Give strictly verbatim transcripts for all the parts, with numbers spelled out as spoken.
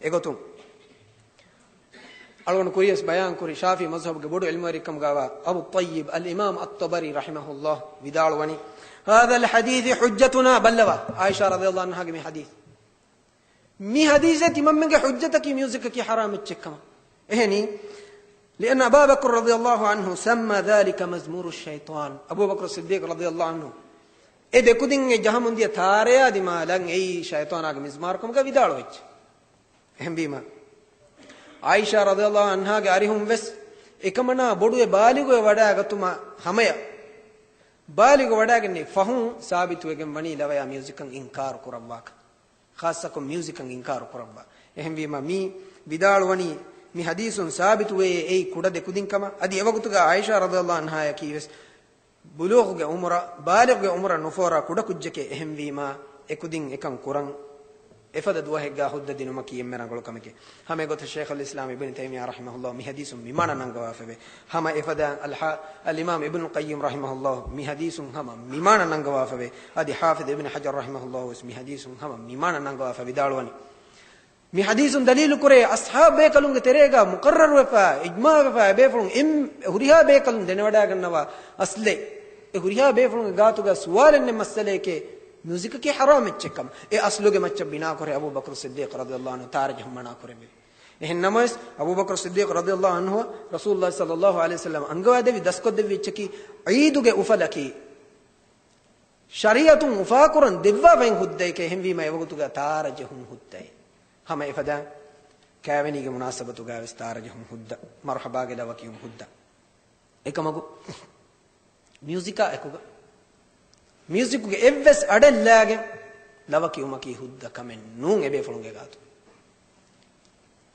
އެގޮތުން އަޅުގަނޑު ކުރިޔަސް ބަޔާން ކުރި ޝާފިޢީ މަޒްހަބުގެ ބޮޑު ޢިލްމުވެރިކަމުގާވާ އަބު ޠައްޔިބް އަލް އިމާމް އައްޠަބަރީ ރަޙިމަހުﷲ ވިދާޅުވަނީ، هذا الحديث حجتنا، ބައްލަވާ، ޢާއިޝާ ރަޟިޔަﷲ ޢަންހާގެ މި ޙަދީޘް. މި ޙަދީޘޭ ތިމަންމެންގެ ޙުއްޖަތަކީ މިއުޒިކަކީ ޙަރާމް އެއްޗެއްކަމަށް. އެހެނީ، لأن أبا بكر رضي الله عنه سمى ذلك مزمور الشيطان. އަބޫބަކުރު ޞިއްދީޤް ރަޟިޔަﷲ ޢަންހު އެ ދެކުދިން އެ ޖަހަމުން ދިޔަ ތާރަޔާ ދިމާލަށް އެއީ ޝައިޠާނާގެ މިޒްމާރުކަމުގަ ވިދާޅުވެއްޖެ. އެހެންވީމަ، ޢާއިޝާ ރަޟިޔަﷲ ޢަންހާގެ އަރިހުން ވެސް އެކަމަނާ ބޮޑުވެ ބާލިޣުވެ ވަޑައިގަތުމަށް ހަމަޔަށް، ބާލިޣު ވަޑައިގެންނެވި ފަހުން ސާބިތުވެގެން ވަނީ ލަވަޔާ މިއުޒިކަށް އިންކާރު ކުރައްވާކަށް. ޚާއްޞަކޮށް މިއުޒިކަށް އިންކާރު ކުރައްވާ. އެހެންވީމަ، މި ވިދާޅުވަނީ މި ޙަދީޘުން ސާބިތުވޭ އެއީ ކުޑަ ދެކުދިންކަމަށް. އަދި އެވަގުތުގަ ޢާއިޝާ ރަޟިޔަﷲ ޢަންހާއަކީ ވެސް ބުލޫޣުގެ ޢުމުރަށް، ބާލިޣުގެ ޢުމުރަށް ނުފޯރާ ކުޑަ ކުއްޖެކޭ. އެހެންވީމާ، އެކުދިން އެކަން ކުރަން އެފަދަ ދުވަހެއްގާ ހުއްދަ ދިނުމަކީ އެންމެ ރަނގަޅު ކަމެކޭ. ހަމަ އެގޮތަށް ޝައިޚުލް އިސްލާމް އިބްނު ތައިމިއްޔާ ރަޙިމަހުﷲ މި ޙަދީޘުން މި މާނަ ނަންގަވާފައެވެ. ހަމަ އެފަދައިން އަލްޙާ-، އަލްއިމާމް އިބްނު ޤައްޔިމް ރަޙިމަހުﷲ މި ޙަދީޘުން ހަމަ މި މާނަ ނަންގަވާފައެވެ. އަދި ޙާފިޡް އިބްނު ޙަޖަރު ރަޙިމަހުﷲ ވެސް މި ޙަދީޘުން ހަމަ މި މާނަ ނަންގަވާފަ ވިދާޅުވަނީ. މި ޙަދީޘުން ދަލީލު ކުރޭ، އަޞްޙާބު ބޭކަލުންގެ ތެރޭގަ މުޤައްރަރުވެފަ، އިޖްމާޢުވެފަ، އެބޭފުޅުން އެން-، ހުރިހާ ބޭކަލުން ދެނެވަޑައިގަންނަވާ އަޞްލެއް. އެ ހުރިހާ ބޭފުޅުންގެ ގާތުގަ ސުވާލެއް ނެތް މައްސަލައެކޭ، މިއުޒިކަކީ ޙަރާމް އެއްޗެއްކަމަށް. އެ އަޞްލުގެ މައްޗަށް ބިނާކުރެ އަބޫބަކުރު ޞިއްދީޤް ރަޟިޔަﷲ ޢަންހު ތާރަ ޖަހުން މަނާ ކުރެއްވި. އެހެން ނަމަވެސް، އަބޫބަކުރު ޞިއްދީޤް ރަޟިޔަﷲ ޢަންހު ރަސޫލުﷲ ޞައްލަﷲ ޢަލައިހި ވަސައްލަމަ އަންގަވާދެއްވި، ދަސްކޮށްދެއްވި އެއްޗަކީ، ޢީދުގެ އުފަލަކީ، ޝަރީޢަތުން އުފާކުރަން ދެއްވާފައި ހުއްދައެކޭ. އެހެންވީމަ، އެވަގުތުގަ ތާރަ ޖެހުން ހުއްދައެއް. ހަމަ އެފަދައިން ކާވެނީގެ މުނާސަބަތުގަ ވެސް ތާރަ ޖެހުން ހުއްދަ، މަރުޙަބާގެ ލަވަ ކިޔުން ހުއްދަ. އެކަމަކު، މިއުޒިކާ އެކުގަ، މިއުޒިކުގެ އެއްވެސް އަޑެއް ލާގެން ލަވަ ކިޔުމަކީ ހުއްދަ ކަމެއް ނޫން އެބޭފުޅުންގެ ގާތު.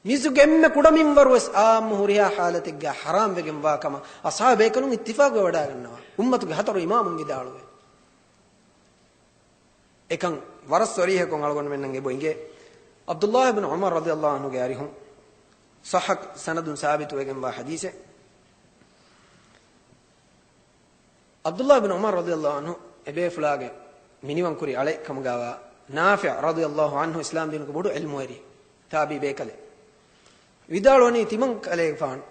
މިއުޒިކުގެ އެންމެ ކުޑަ މިންވަރު ވެސް ޢާއްމު ހުރިހާ ޙާލަތެއްގަ ޙަރާމް ވެގެން ވާ ކަމަށް އަޞްޙާބު ބޭކަލުން އިއްތިފާޤުވެ ވަޑައިގަންނަވާ. އުއްމަތުގެ ހަތަރު އިމާމުން ވިދާޅުވޭ. އެކަން ވަރަށް ޞަރީޙަކޮށް އަޅުގަނޑުމެންނަށް އެބަ އިނގޭ. ޢަބްދުﷲ ބިން ޢުމަރު ރަޟިޔަﷲ ޢަންހުގެ އަރިހުން ޞައްޙަ ސަނަދުން ސާބިތުވެގެންވާ ޙަދީޘެއް. ޢަބްދުﷲ ބިން ޢުމަރު ރަޟިޔަﷲ ޢަންހު އެބޭފުޅާގެ މިނިވަންކުރި އަޅެއް ކަމުގާވާ ނާފިޢު ރަޟިޔަﷲ ޢަންހު އިސްލާމްދީނުގެ ބޮޑު ޢިލްމުވެރި ތާބިޢީ ބޭކަލެއް. ވިދާޅުވަނީ ތިމަން ކަލޭގެފާނު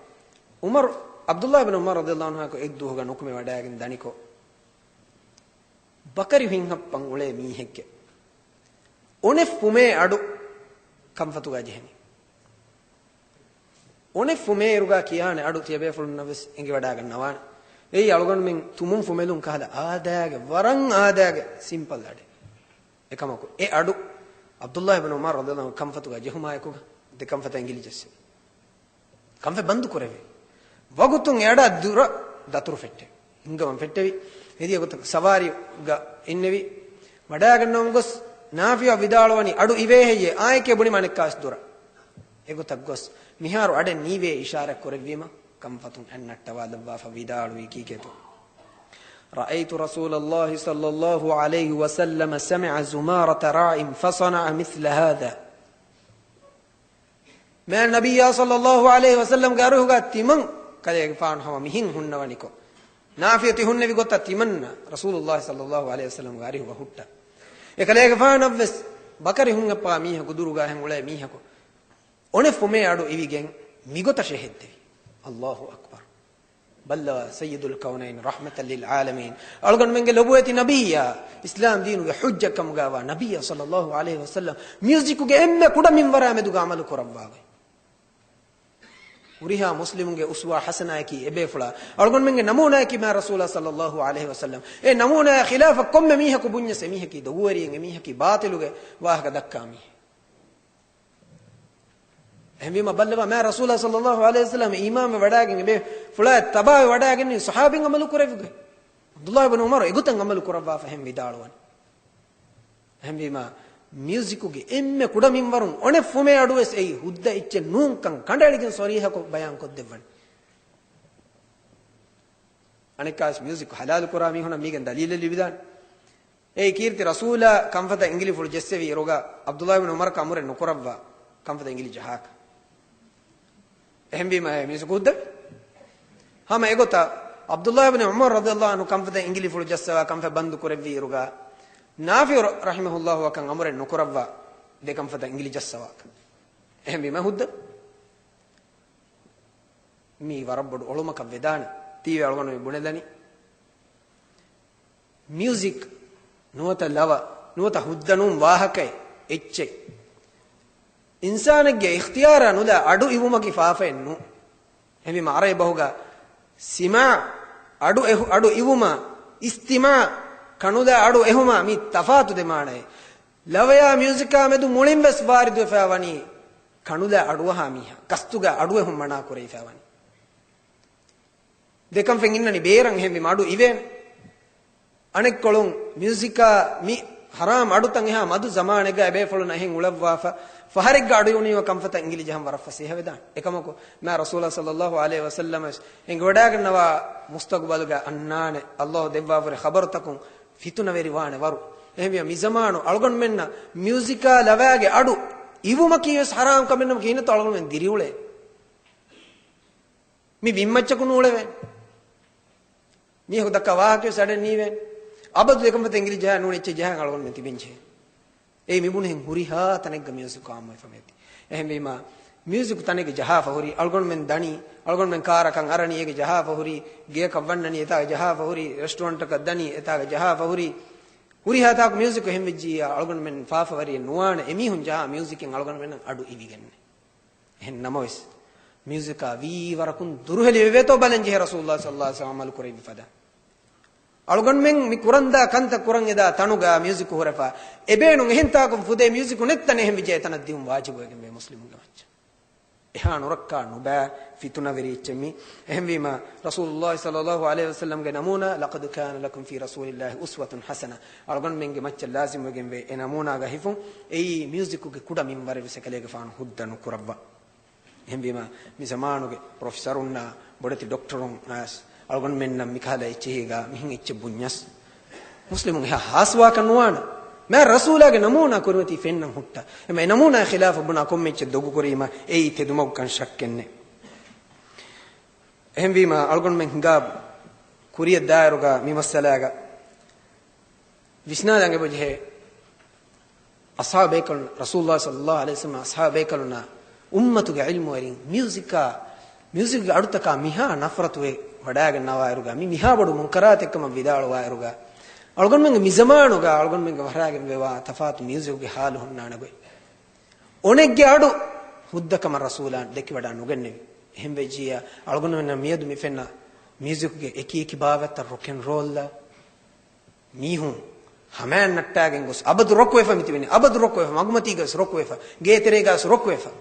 ޢުމަރު، ޢަބްދުﷲ ބިން ޢުމަރު ރަޟިޔަﷲ ޢަންހުއާއެކު އެއްދުވަހުގަ ނުކުމެ ވަޑައިގެން ދަނިކޮށް، ބަކަރި ހިންހައްޕަން އުޅޭ މީހެއްގެ އޮނެއް ފުމޭ އަޑު ކަންފަތުގަ ޖެހެނީ. އޮނެއް ފުމޭ އިރުގަ ކިޔާނެ އަޑު ތިޔަބޭފުޅުންނަށް ވެސް އެނގިވަޑައިގަންނަވާނެ. އެއީ އަޅުގަނޑުމެން ތުމުން ފުމެލުން ކަހަލަ އާދައިގެ ވަރަށް އާދައިގެ ސިމްޕަލް އަޑެއް. އެކަމަކު، އެ އަޑު ޢަބްދުﷲ ބިން ޢުމަރު ރަޟިޔަﷲ ޢަންހު ކަންފަތުގަ ޖެހުމާއެކުގަ ދެ ކަންފަތަށް އިނގިލި ޖައްސެވި. ކަންފަތް ބަންދު ކުރެވި. ވަގުތުން އެ އަޑާ ދުރަށް ދަތުރު ފެއްޓެވި. ހިނގަވަން ފެއްޓެވި. އެދިޔަ ގޮތަށް ސަވާރީގަ އިންނެވި. ވަޑައިގަންނަވަން ގޮސް، ނާފިޢު ވިދާޅުވަނީ، އަޑު އިވޭ ހެއްޔޭ؟ އާނއެކޭ ބުނީމަ އަނެއްކާވެސް ދުރަށް. އެގޮތަށް ގޮސް، މިހާރު އަޑެއް ނީވޭ އިޝާރާތް ކުރެއްވީމަ، ކަންފަތުން އަތްނައްޓަވާލައްވާފަ ވިދާޅުވީ ކީކޭތޯ؟ رأيت رسول الله صلى الله عليه وسلم سمع زمارة راع فصنع مثل هذا. މާތް ނަބިއްޔާ ޞައްލައްލާހު ޢަލައިހި ވަސައްލަމްގެ އަރިހުގަ ތިމަން ކަލޭގެފާނު ހަމަ މިހެން ހުންނަވަނިކޮށް، ނާފިޢު ތި ހުންނެވި ގޮތަށް ތިމަންނަށް ރަސޫލުއްލާހި ޞައްލައްލާހު ޢަލައިހި ވަސައްލަމްގެ އަރިހުގަ ހުއްޓަ. އެކަލޭގެފާނަށްވެސް ބަކަރި ހުންހައްޕާ މީހަކު ދުރުގަ ހެން އުޅޭ މީހަކު އޮނެ ފުމޭ އަޑު އިވިގެން މިގޮތަށް ޝެހެއްދެވި. އައްލާހު އަކްބަރު. ބައްލަވާ ސައްޔިދުލް ކައުނައިން ރަޙްމަތަށް ލިލް ޢާލަމީން. އަޅުގަނޑުމެންގެ ލޮބުވެތި ނަބިއްޔާ، އިސްލާމް ދީނުގެ ޙުއްޖަތް ކަމުގައިވާ ނަބިއްޔާ ޞައްލައްލާހު ޢަލައިހި ވަސައްލަމް، މިއުޒިކުގެ އެންމެ ކުޑަ މިންވަރާ މެދުގަ ޢަމަލު ކުރައްވާ ގޮތް. ހުރިހާ މުސްލިމުންގެ އުސްވާ ޙަސަނާއަކީ އެބޭފުޅާ. އަޅުގަނޑުމެންގެ ނަމޫނާއަކީ މާތް ރަސޫލާ ޞައްލައްލާހު ޢަލައިހި ވަސައްލަމް. އެ ނަމޫނާއާ ޚިލާފަށް ކޮންމެ މީހަކު ބުންޏަސް އެމީހަކީ ދޮގުވެރިއެއް، އެމީހަކީ ބާޠިލުގެ ވާހަކަ ދައްކާ މީހެއް. އެހެންވީމަ ބައްލަވާ، މާތް ރަސޫލާ ޞައްލައްލާހު ޢަލައިހި ވަސައްލަމް އީމާންވެ ވަޑައިގެން އެބޭފުޅާ ތަބާވެ ވަޑައިގެންނެވި ޞަޙާބީން ޢަމަލު ކުރެއްވި ގޮތް. ޢަބްދުﷲ ބިން ޢުމަރު އެގޮތަށް ޢަމަލު ކުރައްވާފަ ހެން ވިދާޅުވަނީ. އެހެންވީމަ، މިއުޒިކުގެ އެންމެ ކުޑަ މިންވަރުން އޮނެ ފުމޭ އަޑުވެސް އެއީ ހުއްދަ އެއްޗެއް ނޫންކަން ކަނޑައެޅިގެން ޞަރީޙަކޮށް ބަޔާންކޮށްދެއްވަނީ. އަނެއްކާވެސް މިއުޒިކު ޙަލާލު ކުރާ މީހުނަށް މީގެން ދަލީލެއް ލިބިދާނެ. އެއީ ކީރިތި ރަސޫލާ ކަންފަތަށް އިނގިލިފުޅު ޖެއްސެވި އިރުގަ ޢަބްދުﷲ ބިން ޢުމަރަކަށް އަމުރެއް ނުކުރައްވާ ކަންފަތަށް އިނގިލި ޖަހާކަށް. އެހެންވީމަ އެ މީސް ކުއްދަ. ހަމަ އެގޮތަށް ޢަބްދުﷲ ބިން ޢުމަރު ރަޟިޔަﷲ ޢަންހު ކަންފަތަށް އިނގިލިފުޅު ޖައްސަވާ ކަންފަތް ބަންދު ކުރެއްވި އިރުގަ ނާފިޢު ރަ-، ރަޙިމަހުﷲ އަކަށް އަމުރެއް ނުކުރައްވާ ދެ ކަންފަތަށް އިނގިލި ޖައްސަވާކަށް. އެހެންވީމަ ހުއްދަ މީ ވަރަށް ބޮޑު އޮޅުމަކަށް ވެދާނެ. ތީވެ އަޅުގަނޑު މި ބުނެލަނީ. މިއުޒިކް ނުވަތަ ލަވަ، ނުވަތަ ހުއްދަ ނޫން ވާހަކައެއް އެއްޗެއް. އިންސާނެއްގެ އިޚްތިޔާރާ ނުލާ އަޑު އިވުމަކީ ފާފައެއް ނޫން. އެހެންވީމަ އަރަބި ބަހުގަ ސިމާ އަޑު އެހު-، އަޑު އިވުމާ، އިސްތިމާ ކަނުލާ އަޑު އެހުމާ މީ ތަފާތު ދެ މާނައެއް. ލަވަޔާ މިއުޒިކާ މެދު މުޅިން ވެސް ވާރިދުވެފައި ވަނީ ކަނުލާ އަޑުއަހާ މީހާ، ގަސްތުގަ އަޑު އެހުން މަނާ ކުރެވިފައި ވަނީ. ދެކަން ފެން އިންނަނީ ބޭރަށް އެހެންވީމަ އަޑު އިވޭނެ. އަނެއްކޮޅުން މިއުޒިކާ މި ހަރާމް އަޑުތައް އެހާ މަދު ޒަމާނެއްގަ އެބޭފުޅުން އެހެން އުޅައްވާފަ، ފަހަރެއްގަ އަޑު އިވުނީމަ ކަންފަތަށް އިނގިލި ޖަހަން ވަރަށް ފަސޭހަ ވެދާނެ. އެކަމަކު، މާ ރަސޫލާ ޞައްލައްލާހު ޢަލައިހި ވަސައްލަމަ ވެސް އެނގިވަޑައިގަންނަވާ މުސްތަގުބަލުގަ އަންނާނެ، އައްލާހު ދެއްވާފަރި ޚަބަރުތަކުން ފިތުނަވެރި ވާނެ ވަރު. އެހެންވިޔަ މި ޒަމާނު އަޅުގަނޑުމެންނަށް މިއުޒިކާ ލަވާގެ އަޑު އިވުމަކީ ވެސް ހަރާމް ކަމެއް ނަމަ ކިހިނެއްތޯ އަޅުގަނޑުމެން ދިރިއުޅޭ. މި ވިންމައްޗަކު ނޫޅެވޭނެ. މީހަކު ދައްކާ ވާހަކަވެސް އަޑެއް ނީވޭނެ. އަބަދު އެކަންފަތަށް އިނގިލި ޖަހާ ނޫނެއްޗެއް ޖަހާ އަޅުގަނޑުމެން ތިބެންޖެހޭ. އެއީ މިބުނެހެން ހުރިހާ ތަނެއްގަ މިއުޒިކު އާއްމުވެފަ މިއޮތީ. އެހެންވީމަ، މިއުޒިކު ތަނެއްގަ ޖަހާފަ ހުރީ، އަޅުގަނޑުމެން ދަނީ، އަޅުގަނޑުމެން ކާރަކަށް އަރަނީ އޭގަ ޖަހާފަ ހުރީ، ގެޔަކަށް ވަންނަނީ އެތާގަ ޖަހާފަ ހުރީ، ރެސްޓޯރެންޓަކަށް ދަނީ އެތާގަ ޖަހާފަ ހުރީ. ހުރިހާ ތާކު މިއުޒިކު އެހެންވެއްޖިއްޔާ އަޅުގަނޑުމެން ފާފަވެރިއެއް ނުވާނެ. އެމީހުން ޖަހާ މިއުޒިކެއް އަޅުގަނޑުމެންނަށް އަޑު އިވިގެންނެ. އެހެން ނަމަވެސް، މިއުޒިކާ ވީ ވަރަކުން ދުރުހެލި ވެވޭތޯ ބަލަން ޖެހޭ ރަސޫލުﷲ ޞައްލައްލާހު ޢަލައިހި ވަސައްލަމަ ޢަމަލު ކުރެއްވި ފަދަ. އަޅުގަނޑުމެން މި ކުރަންދާ ކަންތައް ކުރަން އެދާ ތަނުގަ މިއުޒިކު ހުރެފަ އެބޭނުން އެހެން ތާކުން ފުދޭ މިއުޒިކު ނެތް ތަނެއް އެހެން ވެއްޖެ އެތަނަށް ދިއުން ވާޖިބުވެގެންވޭ މުސްލިމުންގެ މައްޗަށް. އެހާ ނުރައްކާ ނުބައި ފިތުނަވެރި އެއްޗެއް މީ. އެހެންވީމަ، ރަސޫލުﷲ ޞައްލައްލާހު ޢަލައިހި ވަސައްލަމްގެ ނަމޫނާ، "لقد كان لكم في رسول الله أسوة حسنة." އަޅުގަނޑުމެންގެ މައްޗަށް ލާޒިމްވެގެންވޭ އެ ނަމޫނާގަ ހިފުން. އެއީ މިއުޒިކުގެ ކުޑަ މިންވަރެއް ވެސް އެކަލޭގެފާނު ހުއްދަ ނުކުރައްވާ. އެހެންވީމަ، މި ޒަމާނުގެ ޕްރޮފެސަރުންނާ ބޮޑެތި ޑޮކްޓަރުން އައިސް އަޅުގަނޑުމެންނަށް މިކަހަލަ އެއްޗެހީގަ މިހެން އެއްޗެއް ބުންޏަސް، މުސްލިމުން އެހާ ހާސްވާކަށް ނުވާނެ. މާތް ރަސޫލާގެ ނަމޫނާ ކުރިމަތީ ފެންނަން ހުއްޓާ. އެމަ އެ ނަމޫނާ ޚިލާފަށް ބުނާ ކޮންމެ އެއްޗެއް ދޮގުކުރީމަ އެއީ ތެދުމަގުކަން ޝައްކެއްނެތް. އެހެންވީމަ، އަޅުގަނޑުމެން ހިނގާ ކުރިޔަށް ދާއިރުގަ މި މައްސަލާގަ ވިސްނާލަން އެބަޖެހޭ. އަޞްޙާބު ބޭކަލުން، ރަސޫލުﷲ ޞައްލައްލާހު ޢަލައިހި ވަސައްލަމަ އަޞްޙާބު ބޭކަލުންނާ އުއްމަތުގެ ޢިލްމުވެރިން މިއުޒިކާ، މިއުޒިކްގެ އަޑުތަކާ މިހާ ނަފްރަތުވެ ވަޑާގަންނަވާއިރުގަ، މި މިހާ ބޮޑު މުންކަރާތެއްކަމަށް ވިދާޅުވާއިރުގަ، އަޅުގަނޑުމެންގެ މި ޒަމާނުގަ އަޅުގަނޑުމެންގެ ވަށާގެންވެވާ ތަފާތު މިއުޒިކުގެ ޙާލު ހުންނާނެގޮތް. އޮނެއްގެ އަޑު ހުއްދަ ކަމަށް ރަސޫލާ ދެކިވަޑާ ނުގެންނެވި. އެހެންވެއްޖިއްޔާ، އަޅުގަނޑުމެންނަށް މިއަދު މި ފެންނަ މިއުޒިކުގެ އެކި އެކި ބާވަތްތައް ރޮކް އެންޑް ރޯލްއަށް މީހުން ހަމައަށް ނައްޓާގެން ގޮސް އަބަދު ރޮކް ވެފަ މިތިބެނީ. އަބަދު ރޮކް ވެފަ، މަގުމަތީގަސް ރޮކް ވެފަ، ގޭތެރޭގަސް ރޮކް ވެފަ.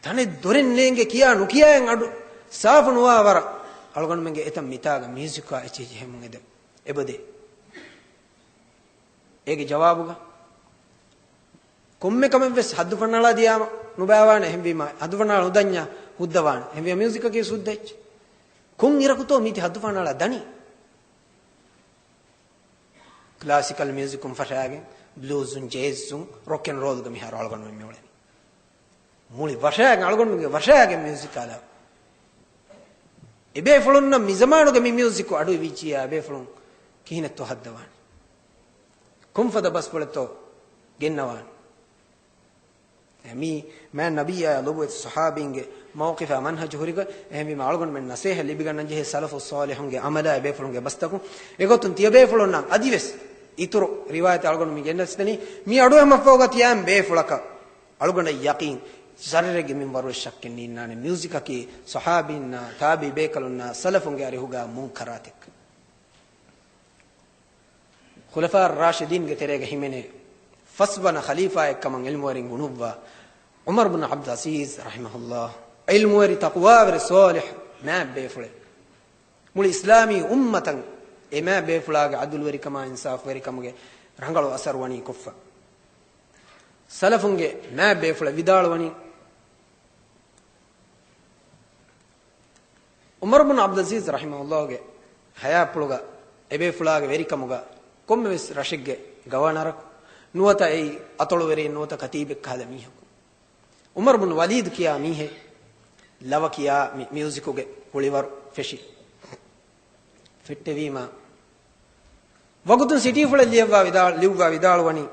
ތަނެއް ދޮރެއް ނޭނގެ ކިޔާ ނުކިޔާއިން އަޑު ސާފު ނުވާ ވަރަށް އަޅުގަނޑުމެންގެ އެތަން މިތާގަ މިއުޒިކާ އެއްޗެހި ޖެހެމުން އެދެ އެބަދޭ. އޭގެ ޖަވާބުގަ ކޮންމެ ކަމެއްވެސް ހައްދުފަންނާޅާ ދިޔާމަ ނުބައިވާނެ. އެހެންވީމަ، ހައްދުފަންނާޅާ ނުދަންޏާ ހުއްދަވާނެ. އެހެންވީމަ، މިއުޒިކަކީ ހުއްދައެއްޗެއް. ކޮން އިރަކުތޯ މީތި ހައްދުފަންނާޅާ ދަނީ؟ ކްލާސިކަލް މިއުޒިކުން ފަށާގެން، ބްލޫޒުން، ޖޭޒުން، ރޮކް އެންޑް ރޯލްގަ މިހާރު އަޅުގަނޑުމެން މިއުޅެނީ. މުޅި ވަށާގެން، އަޅުގަނޑުމެންގެ ވަށާގެން މިއުޒިކާ ލަވަ. އެބޭފުޅުންނަށް މިޒަމާނުގެ މި މިއުޒިކު އަޑު އިވިއްޖިއްޔާ، އެބޭފުޅުން ކިހިނެއްތޯ ހައްދަވާނެ؟ ކޮންފަދަ ބަސްފުޅެއްތޯ ގެންނަވާނެ؟ މީ މާތް ނަބިއްޔާ ލޮބުވެތި ޞަޙާބީންގެ މައުޤިފާ މަންހަޖު ހުރިގޮތް. އެހެންވީމަ، އަޅުގަނޑުމެން ނަސޭހަތް ލިބިގަންނަން ޖެހޭ ސަލަފުއް ޞާލިޙުންގެ ޢަމަލާ އެބޭފުޅުންގެ ބަސްތަކުން. އެގޮތުން ތިޔަބޭފުޅުންނަށް އަދިވެސް އިތުރު ރިވާޔަތެއް އަޅުގަނޑު މި ގެންނަސްދެނީ، މި އަޑުއެހުމަށްފަހުގަ ތިޔައިން ބޭފުޅަކަށް އަޅުގަނޑަށް ޔަޤީން، ޒައްރެއްގެ މިންވަރުވެސް ޝައްކެއް ނީންނާނެ، މިއުޒިކަކީ ޞަޙާބީންނާ، ތާބިޢީ ބޭކަލުންނާ، ސަލަފުންގެ އަރިހުގަ މުންކަރާތެއް. ޚުލަފާ ރާޝިދީންގެ ތެރޭގަ ހިމެނޭ ފަސްވަނަ ޚަލީފާއެއްކަމަށް ޢިލްމުވެރިން ގުނުއްވާ ޢުމަރު ބުނު ޢަބްދުލް ޢަޒީޒް ރަޙިމަހުﷲ، ޢިލްމުވެރި ތަޤްވާވެރި ޞާލިޙު މާތް ބޭފުޅެއް. މުޅި އިސްލާމީ އުއްމަތަށް އެ މާތް ބޭފުޅާގެ ޢަދުލުވެރިކަމާ އިންސާފުވެރިކަމުގެ ރަނގަޅު އަސަރު ވަނީ ކޮށްފަ. ސަލަފުންގެ މާތް ބޭފުޅެއް ވިދާޅުވަނީ، ޢުމަރު ބުނު ޢަބްދުލް ޢަޒީޒް ރަޙިމަހުﷲގެ ޙަޔާތްޕުޅުގަ އެބޭފުޅާގެ ވެރިކަމުގަ ކޮންމެވެސް ރަށެއްގެ ގަވަނަރަކު ނުވަތަ އެއީ އަތޮޅުވެރިއެއް ނުވަތަ ކަތީބެއް ކަހަލަ މީހަކު، ޢުމަރު ބުނު ވަލީދު ކިޔާ މީހެއް ލަވަ ކިޔާ މި-، މިއުޒިކުގެ ކުޅިވަރު ފެށި. ފެއްޓެވީމަ، ވަގުތުން ސިޓީފުޅެއް ލިޔައްވާ ވިދާ-، ލިޔުއްވާ ވިދާޅުވަނީ،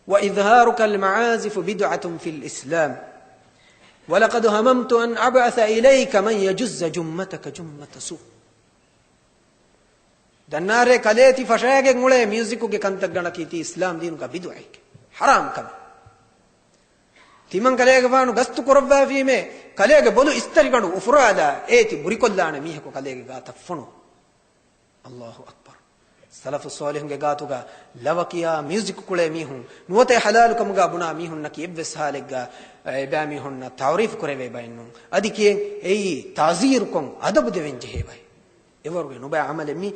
وإظهارك المعازف بدعة في الإسلام، ولقد هممت أن أبعث إليك من يجز جمتك جمة سوء. ދަންނާރޭ ކަލޭ ތި ފަށައިގެން އުޅޭ މިއުޒިކުގެ ކަންތައް ގަނޑަކީ ތީ އިސްލާމް ދީނުގަ ބިދުޢައެއް، ޙަރާމް ކަމެއް. ތިމަން ކަލޭގެފާނު ގަސްތު ކުރައްވާފީމޭ، ކަލޭގެ ބޮލު އިސްތަށިގަނޑު އުފުރާލާ، އޭތި ބުރިކޮށްލާނެ މީހަކު ކަލޭގެ ގާތަށް ފޮނު. އައްލާހު އަކްބަރު. ސަލަފު ޞާލިޙުންގެ ގާތުގަ ލަވަ ކިޔާ މިއުޒިކް ކުޅޭ މީހުން، ނުވަތަ ޙަލާލު ކަމުގަ ބުނާ މީހުންނަކީ އެއްވެސް ޙާލެއްގަ އެބައިމީހުންނަށް ތަޢުރީފު ކުރެވޭ ބައެއް ނޫން. އަދި ކިޔެން އެއީ ތަޢުޒީރުކޮށް އަދަބު ދެވެން ޖެހޭ ބައެއް. އެވަރުގެ ނުބައި ޢަމަލެއް މީ.